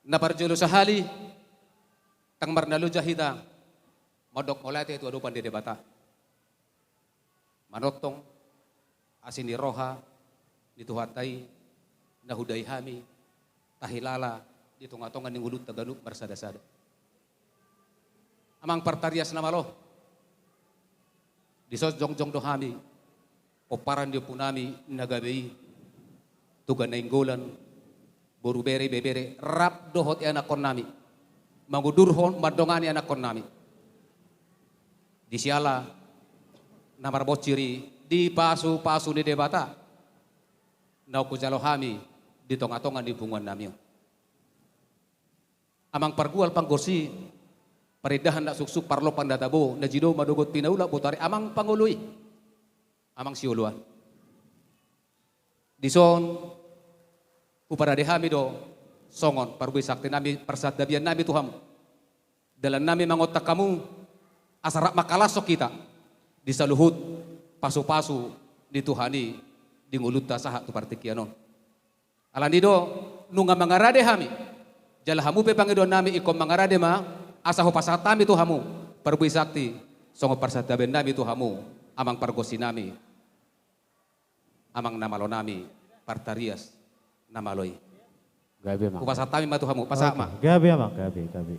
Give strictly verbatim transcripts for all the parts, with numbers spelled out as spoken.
Na parjolo sahali, ndang marnaloja hita mandok mauliate tu adopan ni Debata. Manongtong asi ni roha ni Tuhanta i na hudai hami tahilala di tongatonga ni ngolunta ganup marsadasada. Amang partarias na malo, dison jongjong do hami pomparan ni ompunami na gabe i, Toga Nainggolan, boru, bere, ibebere, rap dohot ianakkonnami, mangudurhon mandongani anakkonnami. Di siala na marbonsir i di pasupasu ni Debata naung hujalo hami di tongatonga ni punguannami on. Amang pargual panggosi, parindahan na suksuk, parlompan na tabo, na jino madogot pinaulak botari, amang pangolu i, amang sioloan. Dison huparade hami do songon parbue saktinami, parsantabiannami tu hamu. Dalannami mangontak hamu asa rap mangkalashon hita di saluhut pasupasu ni Tuhan i di ngolunta sahat tu partingkian on. Alani do nunga mangarade hami, jala hamu pe pangidoannami ingkon mangarade ma, asa hupasahat hami tu hamu parbue sakti songon parsantabiannami tu hamu, amang pargonsinami, amang na malonami, partarias na malo i. Gabe, amang. Hupasahat hami ma tu hamu, pasahat ma. Oke, gabe, amang, gabe, gabe.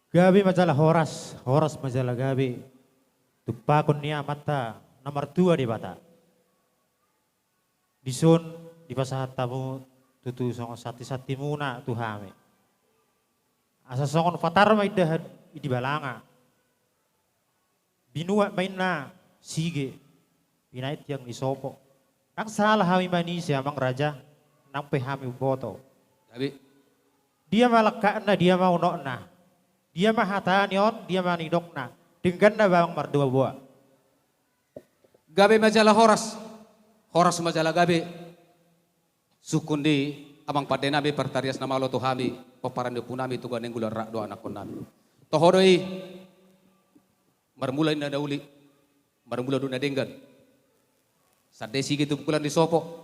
Gabe ma jala horas, horas ma jala gabe. Tumpahon ni Amanta na martua Debata. Dison dipasahat hamu tutu songon santisantimuna tu hami. Asa songon patar ma indahan i di balanga. Binuat ma inna sige, binahen tiang ni sopo. Ndang sala hami manise, amang raja, nang pe hami umboto. Gabe. Dia ma langkatna, dia ma unokna? Dia ma hata ni on, dia ma nidokna? Dengganna bamang marboaboa. Gabe ma jala horas, horas ma jala gabe. Sungkun ni amang pandenami partarias na malo tu hami, pomparan ni ompunami Toga Nainggolan rap dohot anakkonnami. Toho do i, marmula inna na uli, marmula do na denggan. Sandai sige tu bungkulan ni sopo.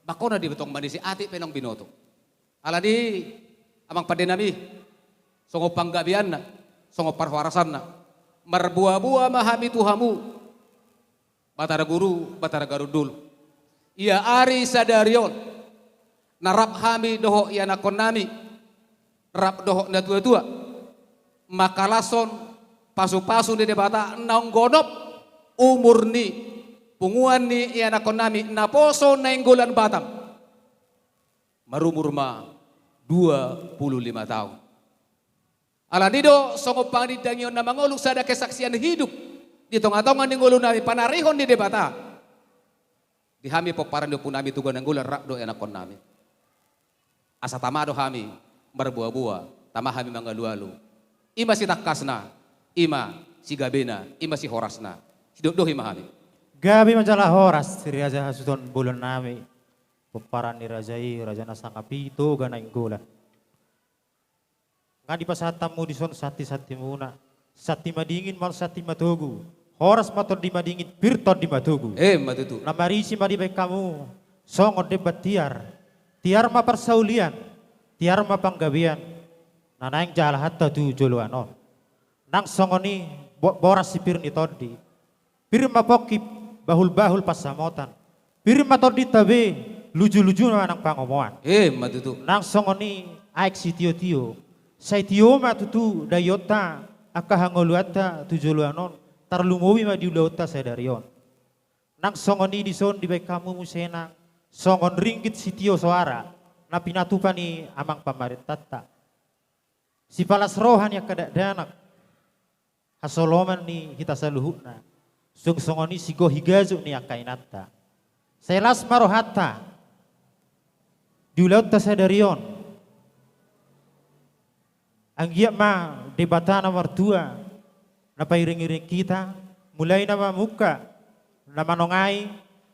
Mangkona diboto manise, atik pe naung binoto. Alani, amang pandenami, songon panggabeanna, songon parhorasanna, marboaboa ma hami tu hamu, Batara Guru, Batara Garundul. Ia ari sadari on, na rap hami dohot ianakkonnami, rap dohot natuatua, mangkalashon pasupasu ni Debata naung gonop umur ni punguan ni ianakkonnami naposo Nainggolan Batam. Marumur ma dua puluh lima taon. Alani do songon panindangion na mangolu sada kesaksian hidup di tongatonga ni ngolunami, panarihon ni Debata di hami pomparan ni ompunami Toga Nainggolan rap dohot ianakkonnami. Asa tama do hami marboaboa, tama hami mangalualu. I ma sitangkasna, i ma sigabena, i ma sihorasna. Sidokdok i ma hami. Gabe ma jala horas, Raja hasuhuton bolonnami. Pomparan ni raja i, raja na sangap i Toga Nainggolan. Nga dipasahat hamu dison santisantimuna. Santi madingin ma on, santi matogu. Horas ma tondi madingin, pir tondi matogu. Emma tutu. Na marisi ma dibahen hamu songon demban tiar. Tiar ma parsaulian, tiar ma panggabean na naeng jahalanta tu joloan on. Nang songon i bo-, boras sipir ni tondi. Pir ma pongki bahulbahul pansamotan. Pir ma tondinta be, lujuluju ma nang pangomoan. Emma tutu. Nang songon i aek sitiotio. Sai tio ma tutu daionta angka hangoluanta tu joloan on, tarlumobi ma di ulaonta sadari on. Nang songon i dison dibahen hamu muse nang songon ringgit sitio soara na pinatupa ni amang pamarentanta. Sipalas roha ni angka dakdanak, hasoloman ni hita saluhutna, songon i sigohi gajut ni angka inanta. Sai las ma rohanta di ulaonta sadari on. Anggiat ma Debata na martua na pairingiring hita, mulai na mamungka, na manongai,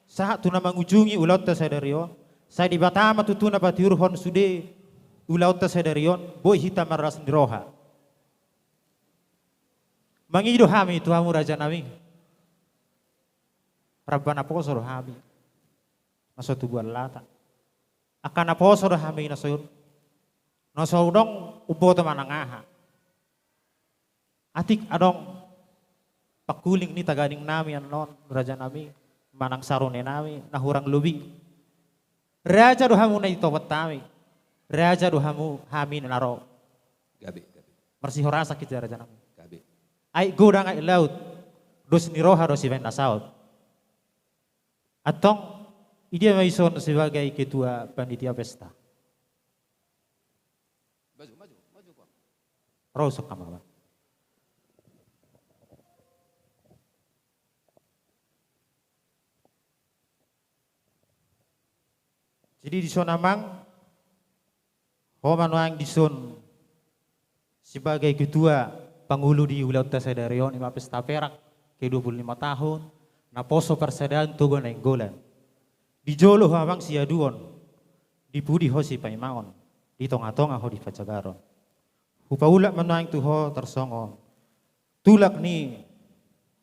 sahat tu na mangujungi ulaonta sadari on. Sai Debata ma tutu na patiurhon sude ulaonta sadari on, boi hita marlas ni roha. Mangido hami tu hamu raja nami. Ramba naposo do hami na so tubuan lata. Angka naposo do hami na so, na so adong umboto manang aha. Atik adong pangkuling ni taganing nami annon, raja nami, manang sarune nami na hurang lobi. Raja do hamu na ditopot hami. Raja do hamu hami na ro. Gabe, gabe. Marsihorasan hita raja nami. Gabe. Aek godang aek laut. Dos ni roha do sibaen na saut. Antong, idia ma ison sebagai ketua panitia pesta. Maju, maju, maju, Pak. Rosok kama, Pak. Jadi dison amang, ho ma nuaeng dison sebagai ketua pangulu di ulaonta sadari on, ima pesta perak ke dua puluh lima tahun, naposo parsadaan Toga Nainggolan. Di jolo ho amang siaduon, di pudi ho sipaimaon, di tonga-tonga ho di pajagaron. Hupaulak ma nuaeng tu ho tarsongon tulak ni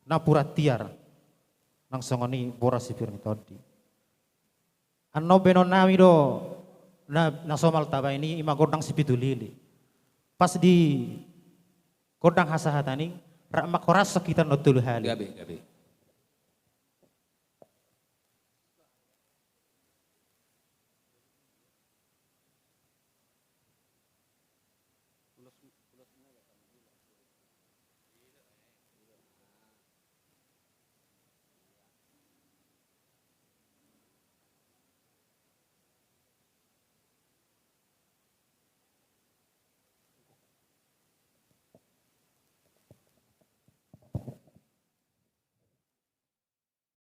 napuran tiar, nang songon i boras sipir ni tondi. Annon baenon nami do na, na somal tabaen i, ima gondang sipitu lili. Pas di gondang hasahatan i, rap manghorashon hita annon tolu hali. Gabe, gabe.